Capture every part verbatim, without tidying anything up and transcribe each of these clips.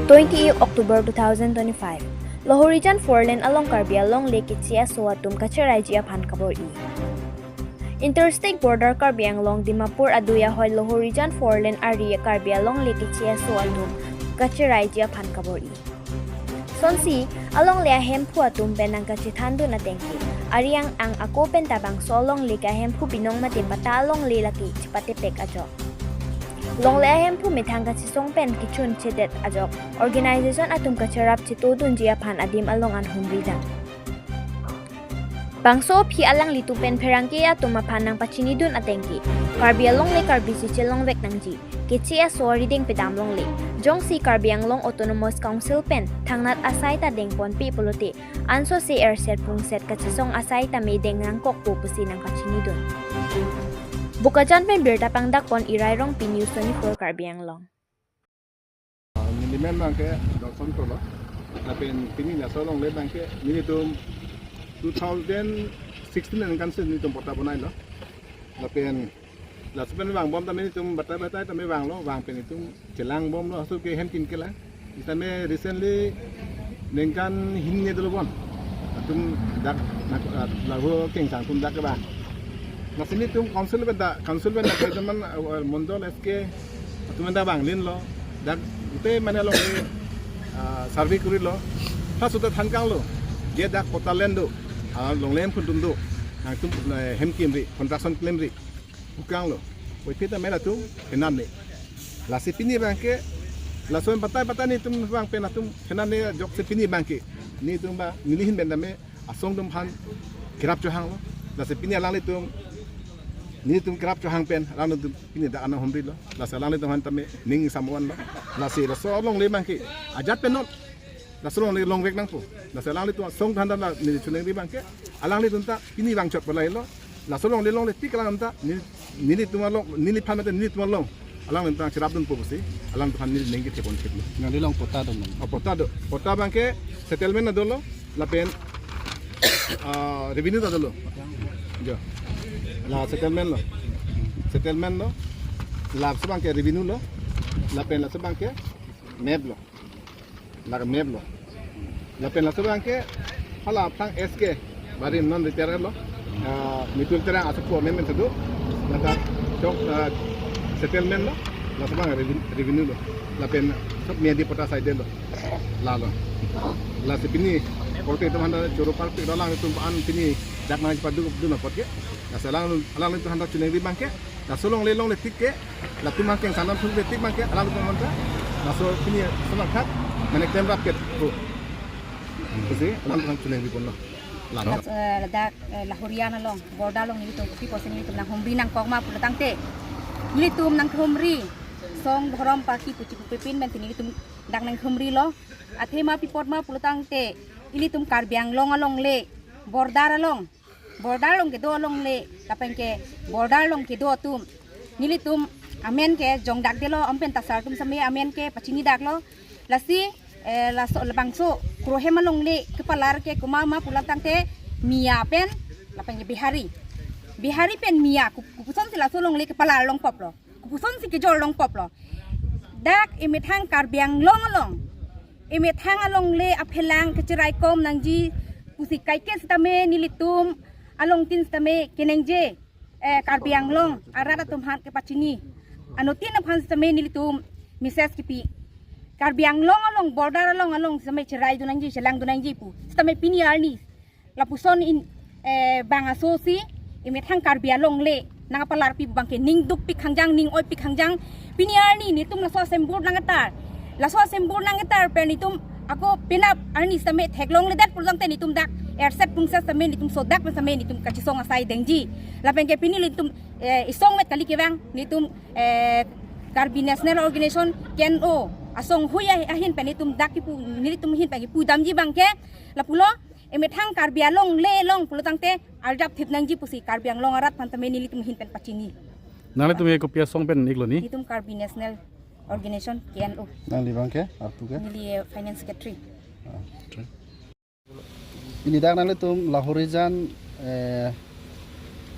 Twenty October two thousand twenty-five, Lohorijan four lane along Karbi Anglong le keche aso atum kacheraiji aphan kabor-i. Interstate border Karbi Anglong Dimapur adui ahoi Lohorijan four lane ari Karbi Anglong le keche aso atum kacheraiji aphan kabor-i. Sonsi, alongle ahemphu atum pen nangkachethandun ateng ke, ari ang-ang ako pen ta bangso alongle ke ahemphu binong mate patta alongle lake chepatepek ajok. Longle ahemphu methang kachesong pen kechunchedet ajok organization atum kacherap chetodunji aphan adim along an humridam. Bangso aphi alanglitum pen pherangke atum aphan nangpachinidun ateng ke, Karbi Anglong le Karbi si chelongvek nangji. Keche aso arideng pedam longle. Jongsi Karbi Anglong Autonomous Council pen thangnat asai ta dengponpe pulote, ansose erset pungset kachesong asai tame deng nangkokpo pusi nangpachinidun. Bokajan pen birta pangdakpon Irai Rongpi, News twenty-four Karbi Anglong. Nelimen abangke Dorson Kro lo. Lapen pini laso alongle abangke nelitum two thousand sixteen aningkan si nelitum patta bonailo. Lapen laso pen vangbom tame nelitum batai batai tame vanglo, vang pen nelitum chelangbomlo, aso ke hem kin kelang. Sitame recently ningkan hini dolo bon. Atum dak nak, ah, laho kengsang atum dak kevang. Lasi nelitum council pen ta, council pen ta, teman, ah, mondol S K atum pen ta vanglinlo. Dak ute mane along, ah, survey kurilo. Halaso ta thankanglo. Je dak patta land do. Ah, longle hemphu atum do. Nangtum, eh, hem kimri, construction klemri pu kanglo. Puvoiphit tame latum thenangne. Lasi pini abangke, laso batai batai nelitum abang pen latum thenangne ajoksi pini abangke, nelitum ba neli ahin pen tame asong atum aphan kerap chohanglo. Lasi pini alanglitum, nelitum kerap chohang pen alanglitum pini dak nang humrilo. Lasi alanglitum aphan tame ning samwanlo. Lasi laso alongle abangke ajat pen non laso alongle longvek nangpo. Lasi alanglitum asong atum aphan ta neli choningri abangke, alanglitum ta pini vangchot palailo. Laso alongle longle tik alang ta neli, nelitum along, neliphan mate nelitum along alanglitum ta cherapdunpo pusi alanglitum aphan neli ning kethepon theklo. Nangli along patta do non? Oh, patta do. Patta abangke settlement ta dolo, lapen, ah, revenue ta dolo. Jo. La settlement lo. Settlement lo. Laso abangke revenue lo. Lapen laso abangke map lo. Lake map lo. Lapen laso abangke hala aphrang S K barim non retire lo. Ah, Mitul Terang aso ko amendment sadu. Lata chok, ah, settlement lo. Laso abang reven-, revenue lo. Lapen sob miyadi patta side lo. Lalo. Lasi pini korte atum aphan ta choro parpik lo, alanglitum an pini dak nangpadukdun apot ke. Lasi alang, alanglitum aphan ta choningri abangke, laso alongle longle tik ke, latum abangke sanam thum tik abangke, alanglitum aphan ta laso pini semangat mane klem rapketpo pusi alanglitum aphan choningri ponlo. Lalo. Las-, eh, ladak, eh, Lahorijan along, border along nelitum kopi apotsi nelitum nanghumri nangkok ma pulotangte, nelitum nanghumri, song dhorom party puchi pupipin pen nelitum dak nanghumrilo. Athema pi apot ma pulotangte, ilitum Karbi Anglong alongle, border along, border along kedo alongle, lapen ke border along kedo atum, nelitum amen ke jongdakdelo, amen pen ta sar atum same amen ke pachinidaklo. Lasi, eh, laso labangso Krohem alongle kepalar ke komat ma pulotangte Miya pen lapen ke Bihari. Bihari pen Miya, kup-, kopusonsi laso alongle kepalar longpoplo, kopusonsi kejor longpoplo. Dak emethang Karbi Anglong along, emethang alongle aphelang kecheraikom nangji pusi kaike sitame nelitum alongtin sitame keningje, eh, Karbi Anglong arat atum aphan kepachini. Anuttin aphan sitame nelitum message kipi. Karbi Anglong along, border along along sitame cheraidun nangji, chelangdun nangji pu. Sitame pini arni lapuson in, eh, bang asosi, emethang Karbi alongle nangpalarpi abangke ning dukpik khangjang, ning oipik khangjang. Pini arni nelitum laso asembur nangketar. Laso asembur nangketar pen nelitum ako penap arni sitame theklongledet pulotangte nelitum dak erset pungset sitame nelitum sodak pen sitame nelitum kachesong asai dengji. Lapen ke pini nelitum, eh, isongvet kali kevang nelitum, eh, Karbi National Organization, K N O asonghui ahin pen nelitum dak kipu, nelitum ahin pen kipudamji abangke, lapulo, emethang Karbi alongle along pulotangte arjap thip nangji pusi Karbi Anglong arat aphan tame nelitum ahin pen pachini. Nanglitum ke kopi asong pen iklo ni? Nelitum Karbi National Organization, K N O. Nangli abangke, arpu ke? Neli, eh, Finance Secretary. Ah, okay. Pini dak nanglitum Lahorijan, eh,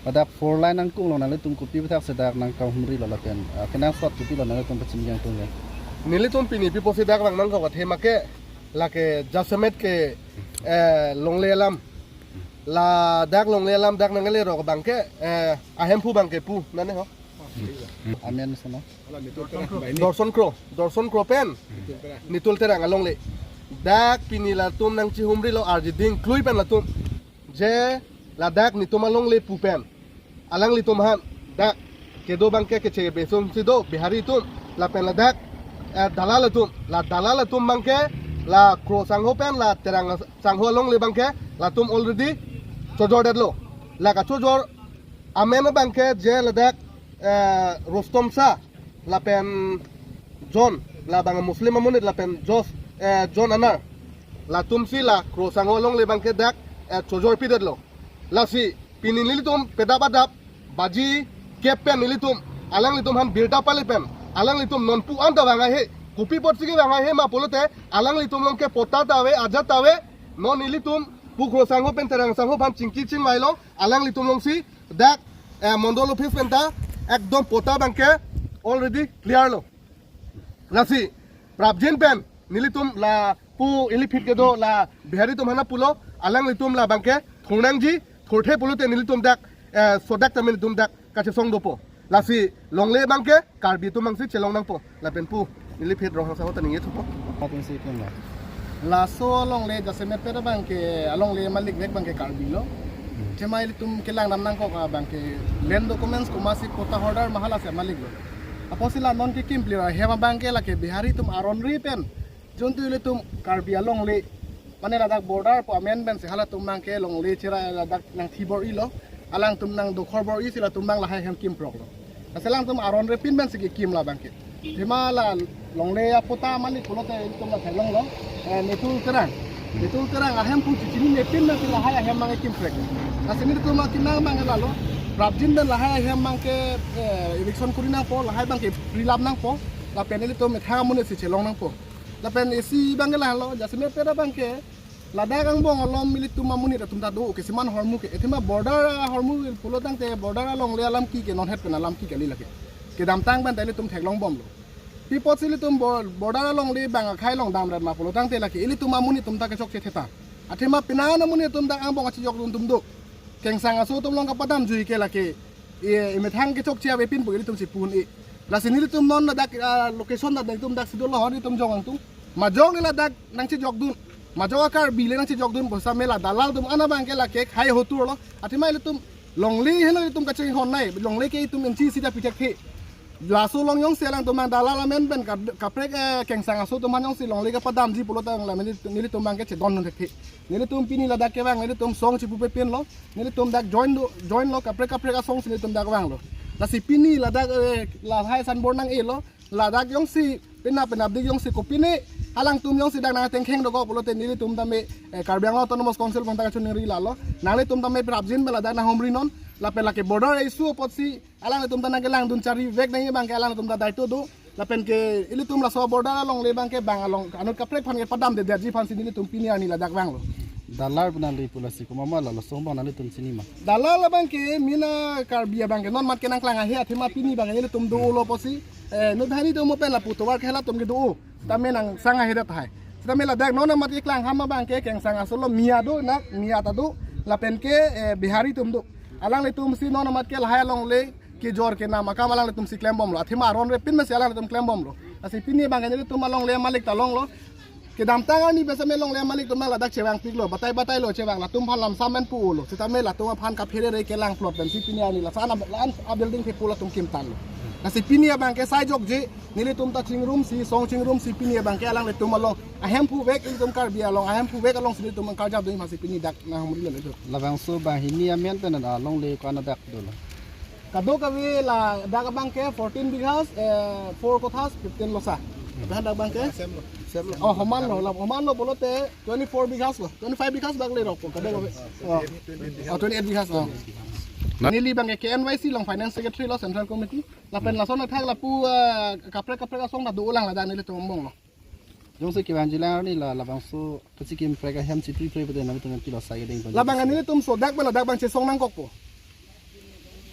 ladak four lane nangkung along nanglitum kopi aphuthak si dak nangkahumrilo lapen, ah, kenangsot kopilo nanglitum pachini kangtung ke? Nelitum pini pi apotsi dak vang nangkok athema ke, lake jasemet ke, eh, longle alam. Ladak longle alam dak nanglerok abang ke, eh, ahemphu abang ke pu nane ho. Amen sono. Dorson Kro, Dorson Kro pen Nitul Terang alongle. Dak pini latum nangchihumrilo arjiding klui pen latum. Je ladak netum alongle pu pen alanglitum aphan dak kedo abang ke keche besong si do Bihari atum, lapen ladak, eh, dalal atum, la dalal atum abang ke la Kro sangho pen la Terang sangho alongle abang ke latum already chojordetlo. La kachojor amen abang ke je ladak, eh, Rustom Shah lapen John, labang Muslim amonit lapen Jos, eh, John Anar, latum si la Kro sangho alongle abang ke dak, eh, chojor pidetlo. Lasi pini nelitum pedap adap baji kep pen nelitum alanglitum aphan birta pale pen alanglitum nonpu anta vang ahe, kopi apotsi ke vang ahe ma pulote alanglitum along ke patta ta ave, ajat ta ave. Non nelitum pu Kro sangho pen Terang sangho aphan chingki chingvailo, alanglitum alongsi dak, eh, mondol office pen ta ekdom patta abang ke already clear lo. Lasi prapjin pen nelitum lapu iliphit kedo la Bihari atum aphan pulo, alanglitum labang ke thurnangji, thurthe pulote nelitum dak, eh, sodak tame nelitum dak kachesong dopo. Lasi longle abang ke Karbi atum abangsi chelong nangpo. Lapen pu neliphit rong hangsa ta ningje thupo. Atum si pen la. Laso alongle jasemet pet abang ke alongle malik vek abang ke Karbi lo. Athema ilitum kelang dam nangkok abang ke land documents komatsi patta hordar ma halasi malik lo. Apotsi la non kekim plir ahem abang ke lake Bihari atum aron ri pen juntu ilitum Karbi alongle, mane ladak border pu amen pensi halatum abang ke longle chera ladak nangthi bor-ilo, alangtum nangdokhor bor-isi latum abang lahai ahem kimproklo. Lasi alangtum aron ri pin pensi kekim labang ke. Athema la longle apatta malik pulote ilitum la theklonglo, eh, Nitul Terang. Nitul Terang ahemphu chichinine pin pensi lahai ahem abang kimprek. Lasi nelitum akinang abang lalo, prapjin pen lahai ahem abang ke, eh, eviction kori nangpo, lahai abang ke prilap nangpo, lapen ilitum methang amonit si chelong nangpo. Lapen isi abang ke lalo, jasemet pet abang ke, ladak angbong along ilitum amonit atum ta do, kisiman ahormu ke. Athema border ahormu pulo tangte border alongle alam ki ke non het pen alam ki kali lake. Kedamtang pen ta ilitum theklong bomlo. Pi apotsi ilitum bor-, border alongle abang akhei along damret ma pulo tangte lake ilitum amonit atum ta kechokche theta. Athema penang amonit atum ta angbong achijokdun atum do. Kengsang aso atum along kapadamji ke lake e, emethang kechokche ave pin pu ilitum si pu un-e. Lasi nelitum non ladak, ah, location dak nelitum dak si dolo ho nelitum jong angtung. Majok le ladak nangchijokdun, majok a-Karbi le nangchijokdun pu setame la dalal atum an abang ke lake hai hotur lo. Athema ilitum longle henlo ilitum kachinghon nai, longle ke itum inchi sida pithekthe. Laso along jongsi alangtum abang dalal amen pen kap-, kaprek, eh, Kengsang aso atum aphan jongsi longle kapadamji pulo tangte la neli-, nelitum abang ke chedondun thekthe. Nelitum pini ladak kevang, nelitum song chipupe pinlo, nelitum dak join do, join lo, kaprek kaprek asong si nelitum dak vanglo. Lasi pini ladak, eh, lahai sanbor nang-elo, ladak jongsi penap penapdik jongsi kopine alangtum jongsi dak nangtengkheng dokok pulote nelitum tame, eh, Karbi Anglong Autonomous Council aphan ta kachiningri lalo. Nanglitum tame prapjin pen ladak nanghumri non, lapen lake border issue apotsi alanglitum ta nangkelangdun charli vek nangji abang ke alanglitum ta daito do. Lapen ke ilitum laso border alongle abang ke bang along anut kaprek aphan kepadamdedetji aphansi nelitum pini arni ladak vanglo. Dalal pu nangli pu lasi komat ma la laso abang nanglitum chini ma? Dalal abang ke mina Karbi abang ke non amat ke nangklang ahe athema pini abang ke nelitum dolo apotsi, eh, inut banghini atum pen lapu tovar ke halatum ke do. Tame nangsang ahe dat hai. Tame ladak non amat keklang ham abang ke Kengsang aso lo, Miya do, na Miya ta do, lapen ke, eh, Bihari atum do. Alanglitum si non amat ke lahai alongle kejor kenam akam alanglitum si klem bomlo. Athema aron ri pin pensi alanglitum klem bomlo. Lasi pini abang ke nelitum alongle malik ta longlo. Kedamtang arni pen setame longle malik atum abang ladak chevangpiklo, batai batailo chevang, latum aphan lamsam pen pulo. Setame latum aphan kaphere re kelang plot pensi pini arni laso an a-, la-an a-building thepo latum kimtanglo. Lasi pini abang ke sai jokje, nelitum ta chingrumsi, song chingrumsi pini abang ke alanglitum along ahemphu vek, ilitum Karbi along ahemphu vek alongsi nelitum karjap dun aphansi pini dak nanghumrilo. Labangso banghini amen pen alongle ko-an adak dolo? Kadokave ladak abang ke fourteen bighas, eh, four kothas, fifteen losa. Ladak abang ke? Same lo. Same lo. Oh, homan lo, la homan lo pulote twenty-four bighas lo, twenty-five bighas bak lerok ko, kadokave. Oh. Oh, twenty-eight bighas, oh. Neli abang ke K N Y C along finance secretary lo, Central Committee. Lapen lason athak lapu, eh, kaprek kaprek asong ta dolang ladak nelitum angbong lo. Jongsi kevangjilang arni la labangso kachikimprek ahem chipriprek pute nanglitum pilo sai keding. Labang nelitum sodak pen ladak abang chesong nangkokpo.